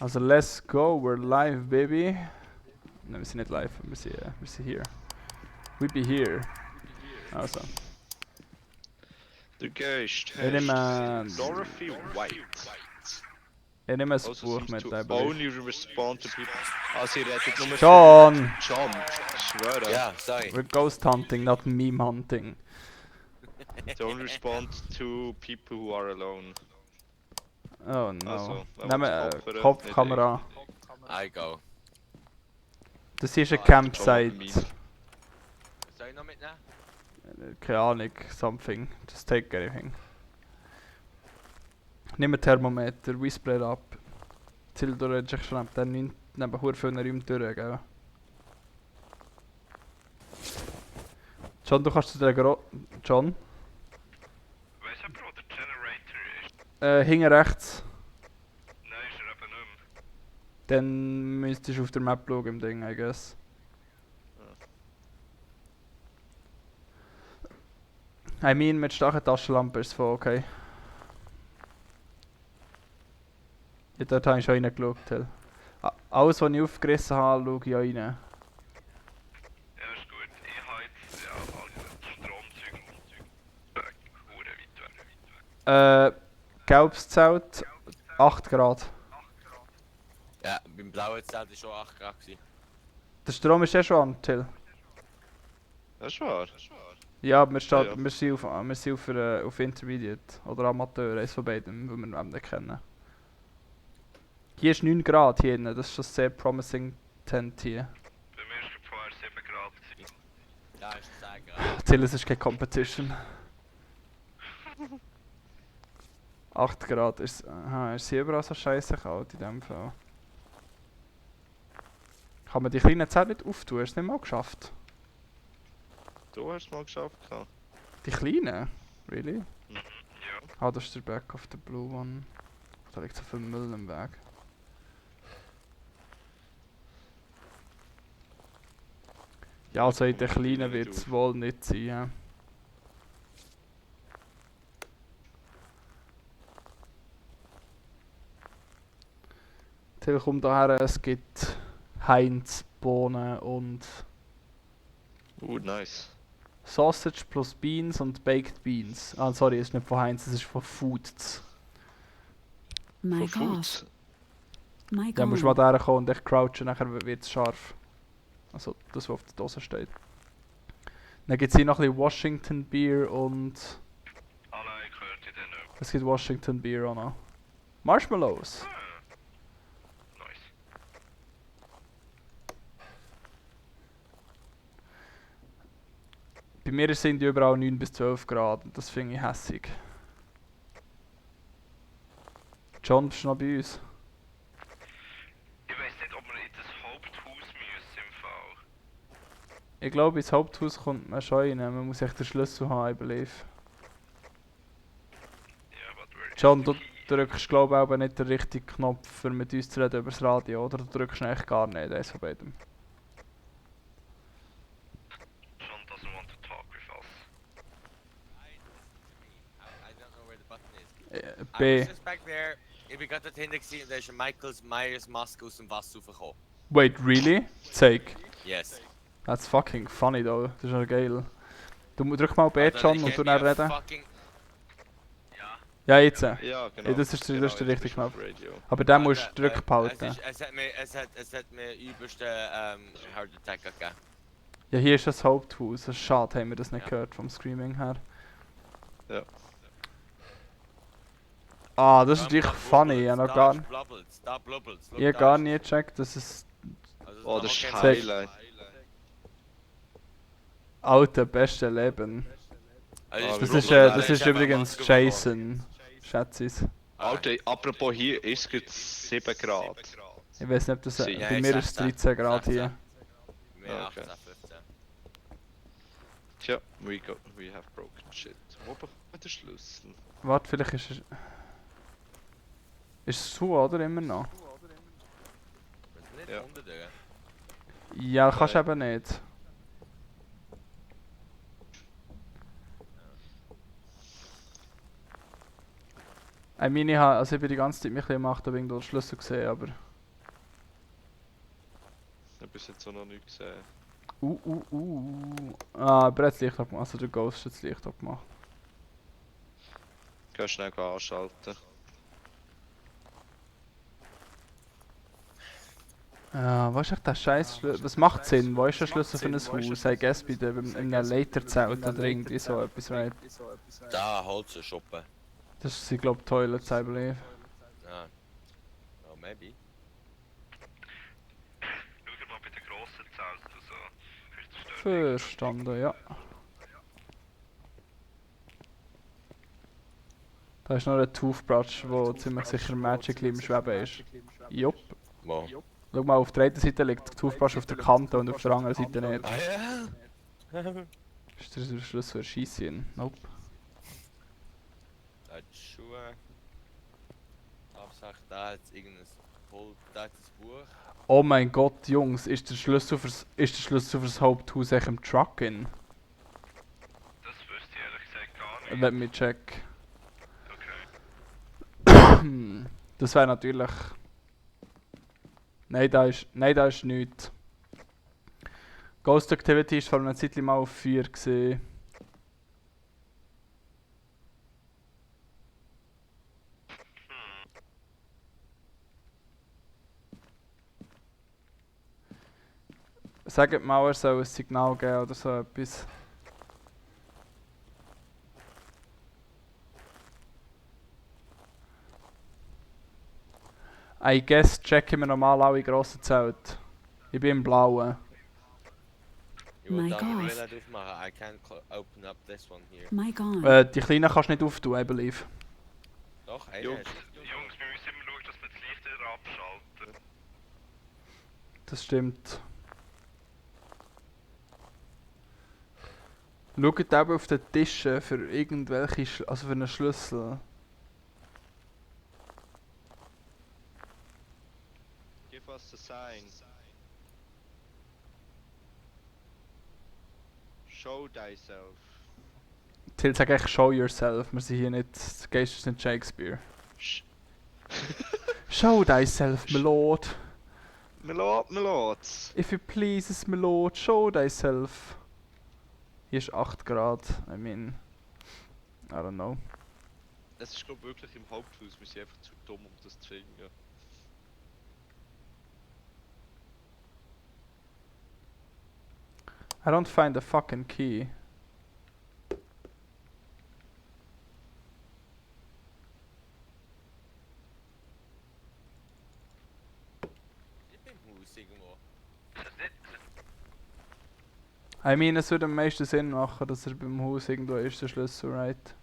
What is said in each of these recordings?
Also let's go, we're live baby. Ne, wir sind nicht live, wir sind hier. We be here. Also. Der Geist Ich nehme, heißt Dorothy White. ich nehme ein Also Buch seems mit, to I believe. only respond to people. Ah, sie redet nur John! John, ich schwöre. Ja, sorry. We're ghost hunting, not meme hunting. They only respond to people who are alone. Oh no. Also, wenn Nehmen man das Kopfhörer Kopfkamera. I go. Das ist ein Ah, der John Campsite. macht Soll ich noch mitnehmen? Keine Ahnung, something. Just take anything. Nimm ein Thermometer, whisper it up. Till du redest schon neben vielen Räumen durch, gell? John, du kannst zu der John? Weißt du, Bro, der Generator ist? Hinten rechts. Nein, ist er eben nicht mehr. Dann müsstest du auf der Map schauen im Ding, I guess. I mean, mit starker Taschenlampe ist es voll okay. Ja, dort habe ich schon reingeschaut. Alles, was ich aufgerissen habe, schaue ich auch rein. Ja, ist gut. Ich habe jetzt ja alles Stromzeug und Zeug. Hure weit weg. Gelbes Zelt, 8 Grad. Ja, beim blauen Zelt war schon 8 Grad. Der Strom ist eh schon an, Till. Das ist wahr. Ja, wir, Ja, ja. wir sind auf Intermediate oder Amateur, eines von beiden, weil wir ihn nicht kennen. Hier ist 9 Grad hier drin, das ist schon sehr promising Tent hier. Bei mir war vorher 7 Grad. Gewesen. Ja, ist 10 Grad. Till, es ist keine Competition. 8 Grad ist hier überall so scheiße kalt in dem Fall. Kann man die kleinen Zelte nicht auftun? Hast du es nicht mal geschafft? Du hast es mal geschafft. Ja. Die kleinen? Really? Ja. Ah, das ist der Back of the Blue One. Da liegt so viel Müll im Weg. Ja, also in den kleinen wird es wohl nicht sein. Ja. Till, komm daher, es gibt Heinz, Bohnen und Nice. Sausage plus Beans und Baked Beans. Ah, sorry, es ist nicht von Heinz, es ist von Foods. My For God. Foods. My Dann musst du mal God. daher kommen und echt crouchen, nachher wird es scharf. Also das, was auf der Dose steht. Dann gibt es hier noch ein bisschen Washington Beer und Alle gehört in den auch. es gibt Washington Beer auch noch. Marshmallows. Nice. Bei mir sind die überall 9 bis 12 Grad und das finde ich hässig. John, bist du noch bei uns? Ich weiß nicht, ob wir in das Haupthaus müssen im Fall. Ich glaube, ins Haupthaus kommt man schon rein. Man muss echt den Schlüssel haben, I believe. Ja, but where John, is du the key? drückst glaube ich auch nicht den richtigen Knopf, für mit uns zu reden über das Radio, oder? Du drückst ihn echt gar nicht, eins von beidem. John doesn't want to talk with us. I don't know where the button is. I B. was just back there. Ich bin gerade dahinter gewesen und da ist ein Michaels Myers Maske aus dem Wasser rausgekommen. Wait, really? Zeig. Yes. That's fucking funny though, das ist ja geil. Du drück mal B, Alter, John, ich und hätte du dann mir reden. fucking- Ja, jetzt. Ja, genau. Ja, das ist der richtige jetzt bist du Knopf. auf Radio. Aber den Alter, musst du drücken behalten. Es hat mir übelsten Heart Attack gegeben. Ja, hier ist das Haupthaus. Es ist schade, haben wir das nicht Ja. gehört vom Screaming her. Ja. Ah, das ist Da richtig funny. Ich habe noch gar, blubbelt's, da blubbelt's. Schau, ich hab da gar ist- nie gecheckt, dass es Also, Oh, das ist okay. Highlight. alte beste Leben. Also, Ah, Das wir ist, schauen, das da ist einfach übrigens Maske bekommen. Jason. Schätzis. Alter, apropos hier ist es gerade 7 Grad. Ich weiß nicht, ob das. Ja, Bei mir ist es 13 Grad hier. Mehr Okay. 18, 15. Tja, we have broken shit. Wo bekommt man den Schlüssel? Warte, vielleicht ist es. Ist es zu, oder? Immer noch? Nicht Ja. unter dir. Ja, kannst du Nein. eben nicht. Ich meine, ich bin die ganze Zeit mich ein bisschen gemacht, wegen der Schlüssel gesehen, aber bis jetzt auch noch nicht gesehen. Ah, aber er hat das Licht abgemacht. Also der Ghost hat das Licht abgemacht. Kannst schnell anschalten. Ja, was ist echt der Scheiß Schlüssel? Was macht Sinn? Wo ist der Schlüssel für ein Haus? I guess bei in einem Leiterzelt oder irgendwie so etwas, right? Da, Holzschuppen. Das sind glaube ich Toilets, I believe. Ja. Oh, maybe. Schau mal bei den grossen Zelten so. Vielleicht zerstört Verstanden, ja. Da ist noch ein Toothbrush, wo ziemlich sicher Magically im Schweben ist. Jupp. Wo? Schau mal, auf der einen Seite liegt der Toothbrush auf der Kante und auf der anderen Seite nicht. Ah ja? Ist das der Schlüssel für Scheisschen? Nope. Da hat Schuhe. Hauptsache da hat irgendein da hat das Buch. Oh mein Gott, Jungs, ist der Schlüssel fürs Haupthaus echt im Truck in? Das wüsste ich ehrlich gesagt gar nicht. Let me check. Okay. Das wäre natürlich... Nein, da ist nichts. Ghost Activity ist vor einer Zeit mal auf 4 gesehen. Sagt mal, er soll ein Signal geben oder so etwas. I guess checken wir normal alle grossen Zelte. Ich bin im Blauen. Ich will My da God. Umbrella drauf machen. I can't open up this one here. Mic on. Die kleinen kannst du nicht auftun, I believe. Doch, einer Jungs. ist Jungs, wir müssen immer schauen, dass wir das Licht wieder abschalten. Das stimmt. Schaut eben auf den Tischen für irgendwelche, also für einen Schlüssel. Give us a sign. Show thyself. Till sag echt show yourself, wir sind hier nicht, Geist sind Shakespeare. Sch Show thyself, my lord. my lord. If it pleases, my lord, show thyself. Hier ist 8 Grad, I mean, I don't know. Es ist glaub wirklich im Haupthaus, wir sind einfach zu dumm, um das zu finden. I don't find the fucking key. ich bin im Haus irgendwo. I mean, es würde am meisten Sinn machen, dass er beim Haus irgendwo ist, der Schlüssel, right?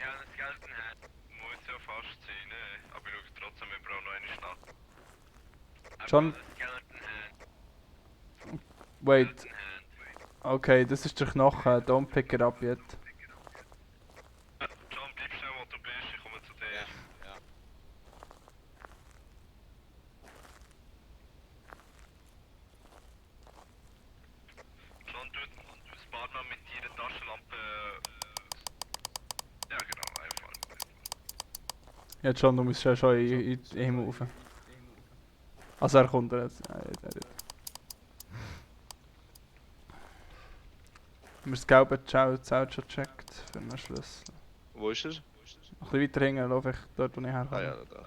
Ja, ein Skeleton Head. Muss ja fast sein, ne? Aber ich schaue trotzdem, wir brauchen noch eine Schnapp. John, Skeleton Head. wait. Okay, das ist der Knochen, don't pick it up yet. John, bleib schnell, wo du bist, ich komme zu dir. Ja. John, du spart mal mit deiner Taschenlampe. Ja, genau, einfach. Ja, John, du musst ja schon in ihm rauf. Also er kommt jetzt. Wir haben das gelbe Zelt schon gecheckt für einen Schlüssel. Wo ist er? Ein bisschen weiter hinten laufe ich dort, wo ich herkomme. Ah ja, da.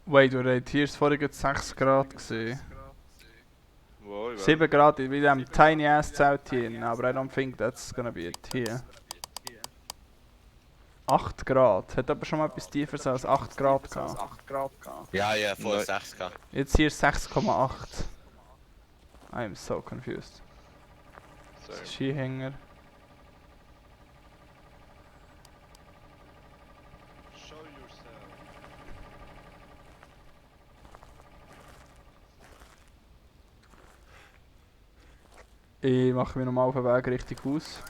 Wait, hier ist vorhin 6 Grad gesehen. Wo? Ich 7 Grad in diesem tiny ass Zelt hier, aber I don't think that's gonna be it. Hier. 8 Grad. Hat aber schon mal etwas tiefer als 8 Grad gehabt. Ja, vor Nein. 6 gehabt. Jetzt hier 6,8. I'm so confused. Sorry. Skihänger. Show yourself. Ich mache mich nochmal auf den Weg Richtung Haus.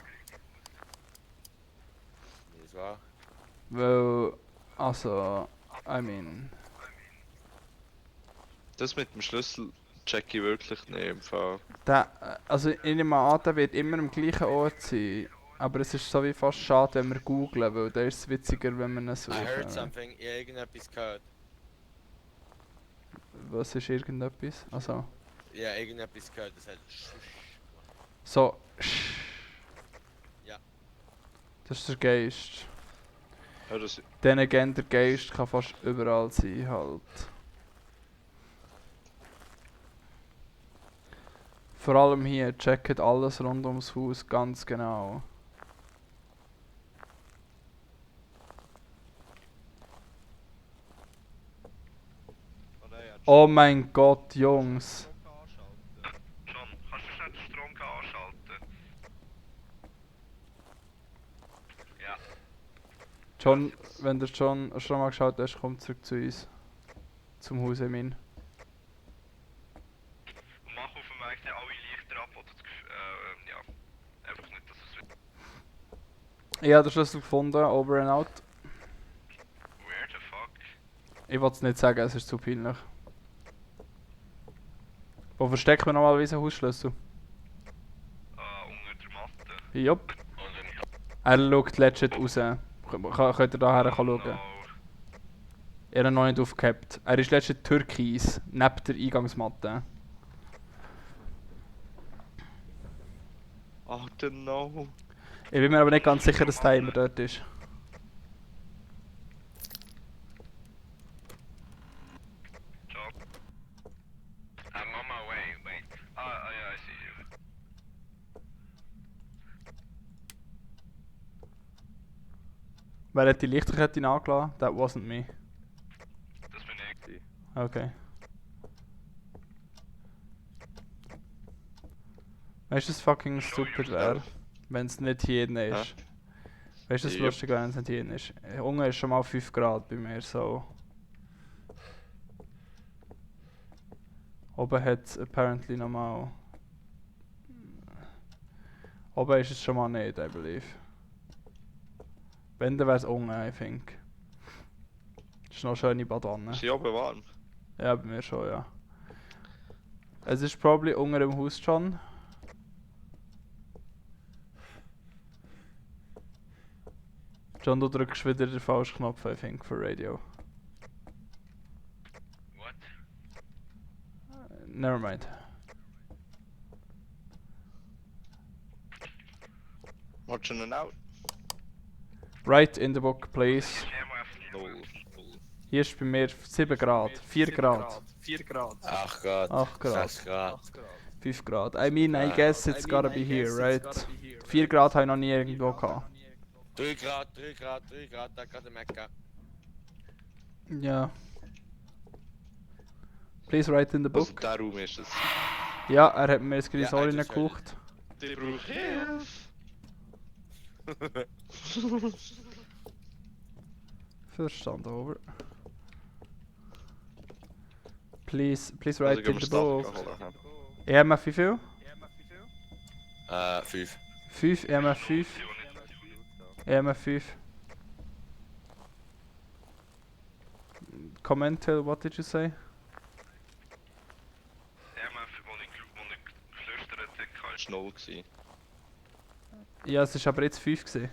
Das war. Weil, also, I mean... Das mit dem Schlüssel check ich wirklich nicht im Fall. Also ich nehme an, der wird immer am gleichen Ort sein. Aber es ist so wie fast schade, wenn wir googlen, weil dann ist es witziger, wenn wir es I heard suchen. something. Ich habe irgendetwas gehört. Was ist irgendetwas? Also, Ja, irgendetwas gehört. Das hat so. Ja. Das ist der Geist. Ja, das, Dann again, der Geist kann fast überall sein halt. Vor allem hier, checkt alles rund ums Haus ganz genau. oh nein, er hat Oh mein Gott, Jungs. Strom anschalten. John, kannst du schnell den Strom anschalten? Ja. John, wenn der John schon mal geschaut hast, kommt zurück zu uns. Zum Haus Emin. Und mach auf dem Weg dann alle Lichter ab, oder das ja. Einfach nicht, dass es wird. Ich habe den Schlüssel gefunden, over and out. Where the fuck? Ich wollte es nicht sagen, es ist zu peinlich. Wo versteckt man normalerweise einen Hausschlüssel? Unter der Matte. Jupp. Oder? Er schaut legit raus. Könnt ihr daher schauen? No. Er hat ihn noch nicht aufgehabt. Er ist legit türkis, neben der Eingangsmatte. Alter, no. Ich bin mir aber nicht ganz sicher, dass der immer dort ist. John. I'm on my way, wait. Yeah, I see you. Wer hat die Lichterkette angelassen? That wasn't me. Das bin ich. Okay. Weißt du, was fucking stupid wäre? Wenn es nicht hier drin ist. Weißt du, was Yep. lustig wäre, wenn es nicht hier drin ist? Unten ist schon mal 5 Grad bei mir, so. Oben hat es apparently nochmal. Oben ist es schon mal nicht, I believe. Wenn, dann wäre es unten, I think. Das ist noch eine schöne Badewanne. Ist hier oben warm? Ja, bei mir schon, ja. Es ist probably unter dem Haus schon. John, du drückst wieder den falschen Knopf, I think, für Radio. What? Never mind. Watching it out? Right in the book, please. Null. Hier ist bei mir 7 Grad, 4 Grad, 8 Grad. 8 Grad, 6 Grad. 5 Grad. I mean, I guess it's gotta be here, right? 4 Grad habe ich noch nie irgendwo gehabt. 3 Grad, 3 Grad, 3 Grad, da gerade Mecca. Ja. Please write in the Also book. der Raum ist es. Ja, er hat mir das Ja, Grisol I just heard reingekocht. Die braucht Hilfe. Verstanden, over. Please Also write gehen in wir the book. Stuff holen. EMF wie viel? 5. 5, EMF 5, EMF 5. Commental, what did you say? Wo ich geflüstert habe, Das war 0 gewesen. Ja, es ist aber jetzt 5 gewesen.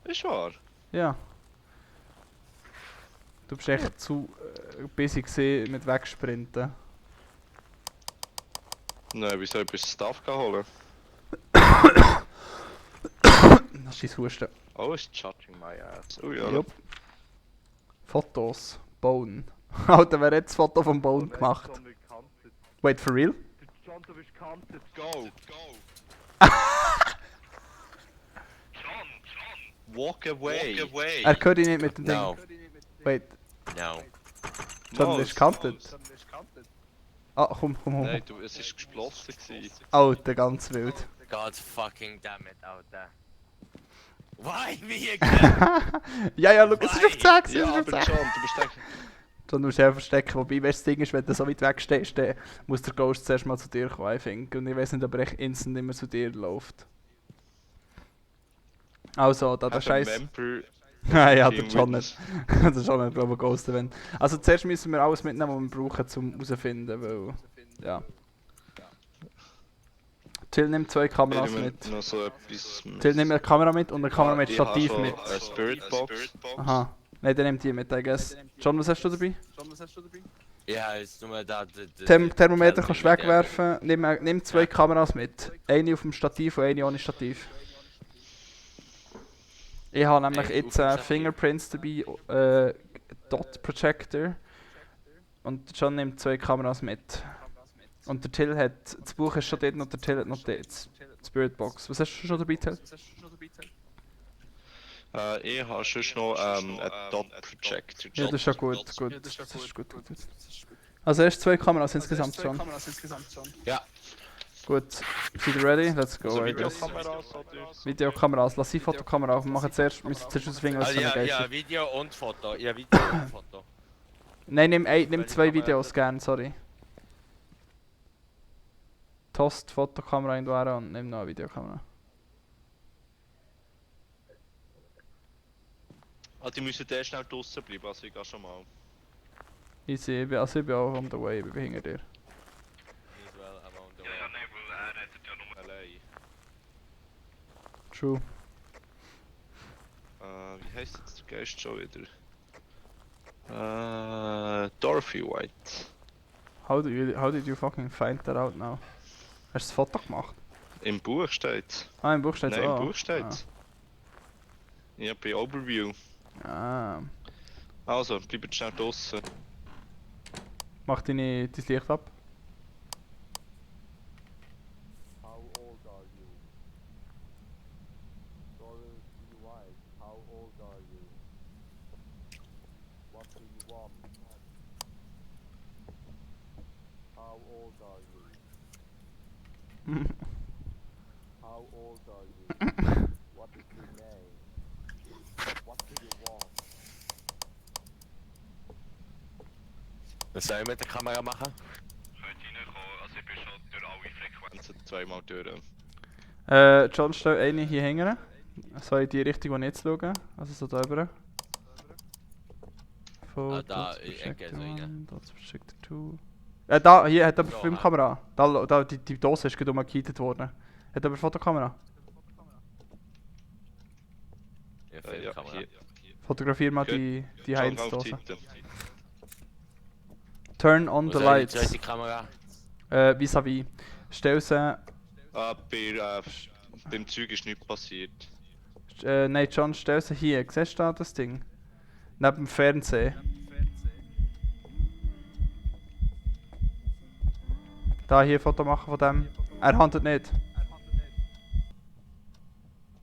Ist wahr? Ja. Du bist echt zu busy gewesen mit Wegsprinten. Nein, wieso etwas Stuff holen? Das ist dein Husten. Oh, it's touching my ass. Oh ja. Jupp. Fotos. Bone. Alter, wer hat das Foto vom Bone gemacht? Wait, for real? John, du bist kantet. Go. Walk away. Walk away. Er hört ihn nicht mit dem No. Ding. Wait, No. John, du bist kantet. Ah, komm. Nein, du, es ist geschlossen gewesen. Alter, ganz wild. God fucking damn it, Alter. Why me again? Ja, schau, es ist auf 10, Ja, es ist auf aber 10. John, du bist echt... John, du musst ja verstecken. Wobei, weißt du, das Ding ist, wenn du so weit wegstehst, dann muss der Ghost zuerst mal zu dir kommen, I think. Und ich weiß nicht, ob er echt instant immer zu dir läuft. Also, da der Scheiß. Member... Ja, der John nicht. Der John hat, glaube ich, ghosten wenn. Also, zuerst müssen wir alles mitnehmen, was wir brauchen, um herauszufinden, weil. Ja. Till nimmt 2 Kameras Nehmen mit. wir noch so etwas. Till nimmt eine Kamera mit und eine Kamera mit Ich habe Stativ schon mit. eine Spirit Box. Aha. Nein, der nimmt die mit, I guess. John, was hast du dabei? Ja, ist nur da. Thermometer kannst du wegwerfen. Nimm 2 Kameras mit. Eine auf dem Stativ und eine ohne Stativ. Ich habe nämlich Eine jetzt auf dem Stativ. Fingerprints dabei, Dot Projector. Und John nimmt 2 Kameras mit. Und der Till hat, das Buch ist schon dort und der Till hat noch die Spirit Box. Was hast du schon dabei, Till? Ich habe schon noch einen Dot Projector. Ja, das ist ja gut. Das ist gut. Also erst 2 Kameras insgesamt schon. Ja. Gut, seid ihr ready? Let's go. Also I guess. Videokameras oder? Videokameras, lass die Fotokamera auf. Wir machen zuerst, müssen zuerst ausfinden, was Also, für eine Geist ja, Video und Foto. Ja, Video und Foto. Nein, nimm 2 Videos gern, sorry. Toss die Fotokamera in die Ware und nimm noch eine Videokamera. Die müssen der schnell draussen bleiben, also ich gehe schon mal. Easy, ich bin auch on the way, ich bin hinter dir. Me as well, I'm on the Ja, way. ja, nein, weil er redet ja nur. Allein. True. Wie heisst jetzt der Geist schon wieder? Dorothy White. How did you fucking find that out now? Hast du das Foto gemacht? Im Buch steht. Ah, im Buch steht Nein, es. im Buch steht. Ja, bei Overview. Ah. Also, bleibt schnell draussen. Mach dein Licht ab. How old are you? Dorothy White, how old are you? What do you want? How old are you? How old are you? What is your name? What do you want? Was soll ich mit der Kamera machen? Könnt reinkommen, also ich bin schon durch alle Frequenzen. Zweimal durch. John, stell eine hier hängen. So in die Richtung, wo ich jetzt schaue. Also so da drüber. Ah, da, ich gehe so rein. Dots Projector 2. Da, hier hat jemand So, Filmkamera. Da, die Dose ist gerade umgekehrt worden. Hat jemand Fotokamera? Ja, Ja, Filmkamera. hier. Fotografier mal Okay. die Schau mal auf Heinz-Dose. die Seite. Turn on Wo the soll lights. die zweite Kamera? Vis-à-vis. Stell sie. Beim Zeug ist nichts passiert. Nein, John, stell sie hier. Siehst du da das Ding? Neben dem Fernsehen. Da hier ein Foto machen von dem. Er handelt nicht.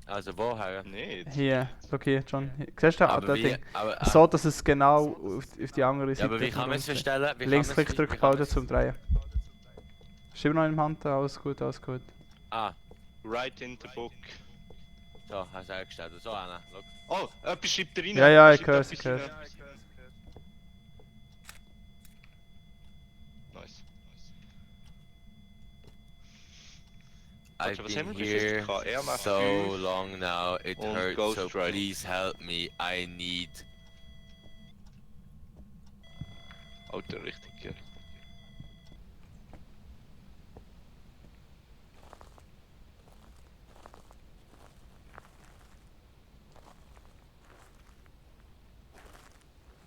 Also woher? Nicht. Hier, schau hier, John. Hier. Siehst du da, Aber das wie, Ding? aber, So, dass es genau auf die andere ja, Seite aber wie kann man es verstellen? Wie kann Linksklick man's- drücken, wie kann halten man's- zum Drehen. Schreib noch in der Hand, alles gut, alles gut. Ah, Right in the book. so, hast du eingestellt. So, Anna, look. Oh, etwas schreibt er rein. Ja, ja, ich Schreibt hör's, etwas ich hör's. rein. Nice. I've was haben been wir here bis jetzt gehabt? so EMF5 long now, it und hurts, Ghost so Rider. please help me, I need... Alter, richtig, ja.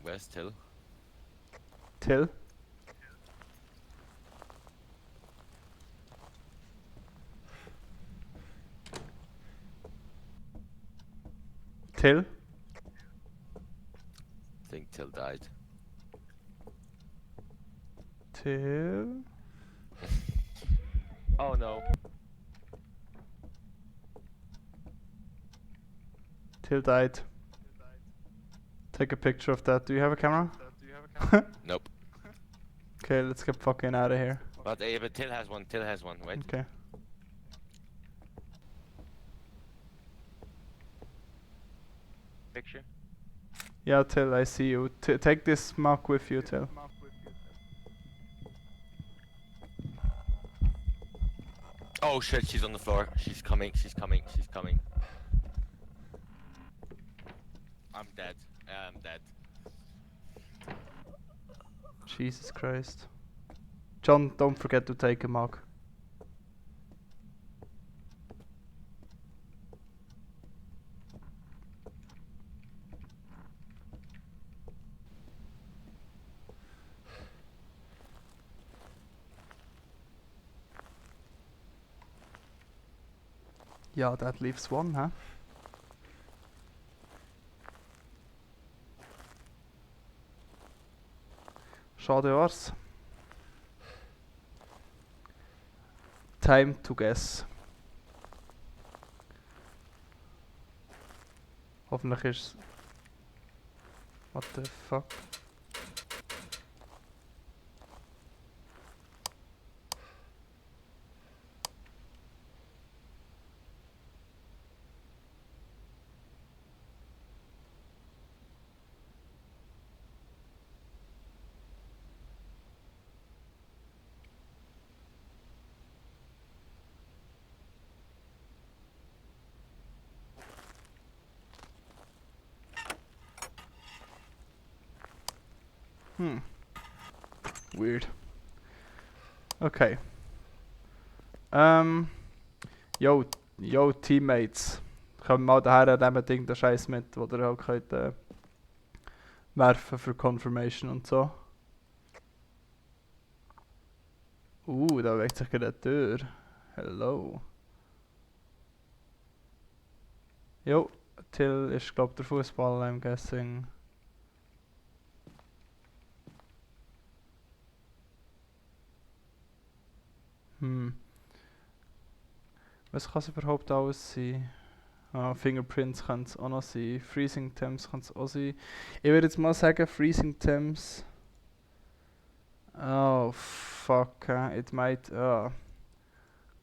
Where's Till? Till? Till? I think Till died. Till? Oh no. Till died. Take a picture of that. Do you have a camera? Nope. Okay, let's get fucking out of here. But Till has one, Till has one, wait. Okay. Picture? Yeah, Till, I see you. Take this mug with you, Till. Oh shit, she's on the floor. She's coming, she's coming, she's coming. I'm dead. I'm dead. Jesus Christ. John, don't forget to take a mug. Ja, that leaves one, hä? Schade war's. Time to guess. Hoffentlich ist. What the fuck? Weird. Okay. Yo, Teammates. Kommen mal daher an dem Ding den Scheiß mit, wo ihr auch könnt werfen für Confirmation und so. Da bewegt sich gerade eine Tür. Hello. Jo, Till ist glaub der Fußball, I'm guessing. Was kann es überhaupt alles sein? Fingerprints kann es auch noch sein. Freezing Temps kann es auch sein. Ich würde jetzt mal sagen Freezing Temps. Oh fuck, it might.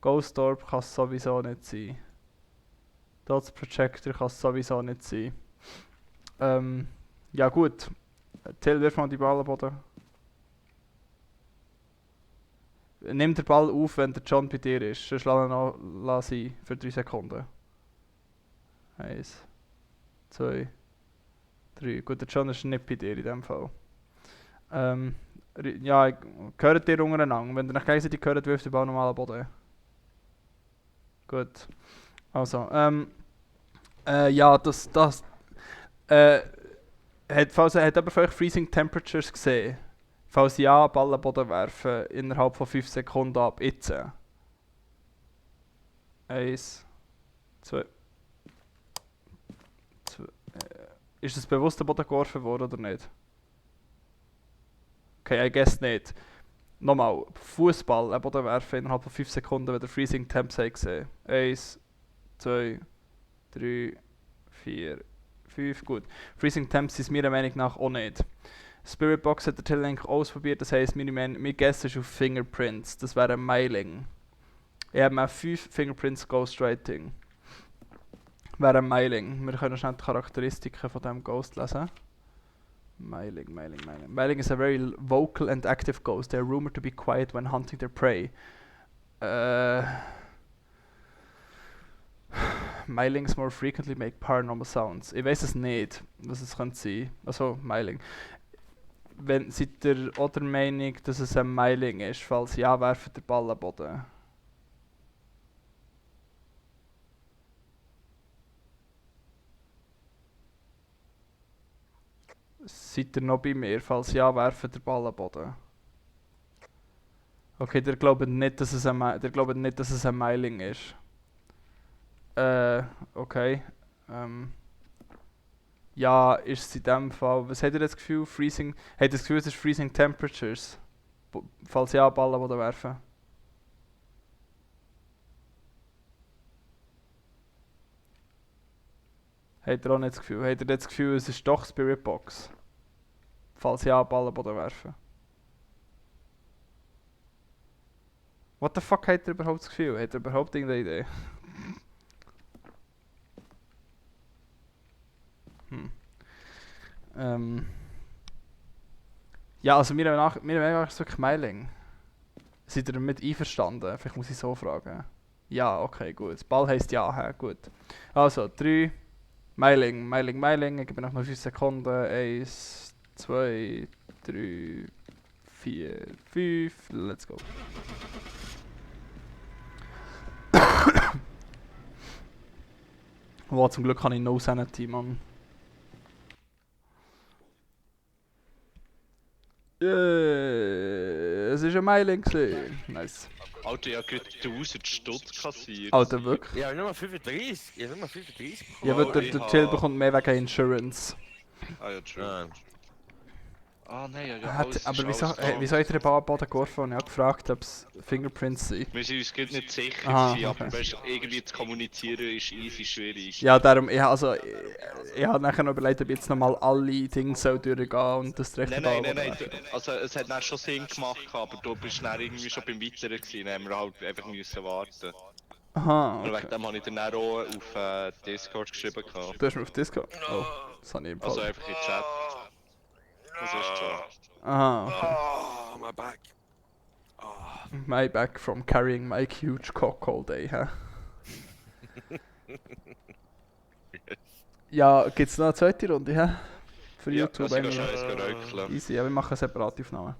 Ghost Orb kann es sowieso nicht sein. Dots Projector kann es sowieso nicht sein. Ja gut. Till, wirf mal die Ball am Boden. Nimm den Ball auf, wenn der John bei dir ist. Sonst lass ihn noch sein für 3 Sekunden. 1, 2, 3. Gut, der John ist nicht bei dir in dem Fall. Ja, gehört dir untereinander. Wenn ihr nach gegenseitig gehört, wirft der Ball nochmal am Boden. Gut. Also, ja, falls hat jemand von euch Freezing Temperatures gesehen? Falls ja, Ball am Boden werfen innerhalb von 5 Sekunden ab. Jetzt. 1, 2. Ist das bewusst am Boden geworfen worden oder nicht? Okay, I guess nicht. Nochmal, Fußball am Boden werfen innerhalb von 5 Sekunden, wenn ihr Freezing Temps habt gesehen. 1, 2, 3, 4, 5. Gut. Freezing Temps ist meiner Meinung nach auch nicht. Spirit Box hat der Till eigentlich ausprobiert, das heisst, mein Guess ist auf Fingerprints. Das wäre ein Mailing. Ich habe mal 5 Fingerprints Ghostwriting. Wäre ein Mailing. Wir können schnell die Charakteristiken von diesem Ghost lesen. Mailing. Mailing is a very vocal and active ghost. They are rumored to be quiet when hunting their prey. Mailings more frequently make paranormal sounds. Ich weiß es nicht, was es könnte sein. Also, Mailing. Seid ihr auch der Meinung, dass es ein Mailing ist? Falls ja, werft der Ball am Boden. Seid ihr noch bei mir? Falls ja, werft der Ball am Boden. Okay, ihr glaubt nicht, dass es ein Mailing ist. Okay. Ja, ist es in dem Fall. Was habt ihr das Gefühl? Habt ihr das Gefühl, es ist Freezing Temperatures? Falls ja, Ball am Boden werfen. Habt ihr auch nicht das Gefühl? Habt ihr das Gefühl, es ist doch Spirit Box? Falls ja, Ball am Boden werfen. What the fuck habt ihr überhaupt das Gefühl? Habt ihr überhaupt irgendeine Idee? Ja, also mir ist es wirklich Mailing. Seid ihr damit einverstanden? Vielleicht muss ich so fragen. Ja, okay, gut. Das Ball heisst ja, gut. Also, 3. Mailing. Ich gebe noch mal 5 Sekunden. 1, 2, 3, 4, 5. Let's go. Wow, zum Glück habe ich No Sanity, Mann. Es ist ein Mailing gewesen. Nice. Alter, ich hab gerade 1000 Stutz kassiert. Alter, wirklich? Ich habe nur 35. Ich habe nur 35 bekommen. Ja, weil der, ich der hab- Chill bekommt mehr wegen Insurance. Ah ja, true. Ah. Ah nein, ja, Hat, alles aber ist wieso, alles wieso hat er den Ball am Boden geworfen und ich habe gefragt, ob es Fingerprints sind? Wir sind uns gerade nicht sicher, Aha, gewesen, aber okay. weißt, du, irgendwie zu kommunizieren ist easy schwierig. Ja, darum, ich habe nachher noch überlegt, ob ich jetzt nochmal alle Dinge so durchgehen und das rechte Nein, Ball. Also es hat dann schon Sinn gemacht, aber du bist dann irgendwie schon beim Weiteren gewesen, dann haben wir halt einfach müssen warten. Aha, Und wegen okay. dem habe ich dann auch auf Discord geschrieben gehabt. Du hast mir auf Discord? Oh, das habe ich im Also Fall. einfach in Chat. Das ist so. Aha, okay. Oh, my back. My back from carrying my huge cock all day, hä? Ja, gibt's noch eine zweite Runde, hä? Für Ja, YouTube also ich eigentlich. gehe schon eins räucheln. Easy, ja, wir machen eine separate Aufnahme.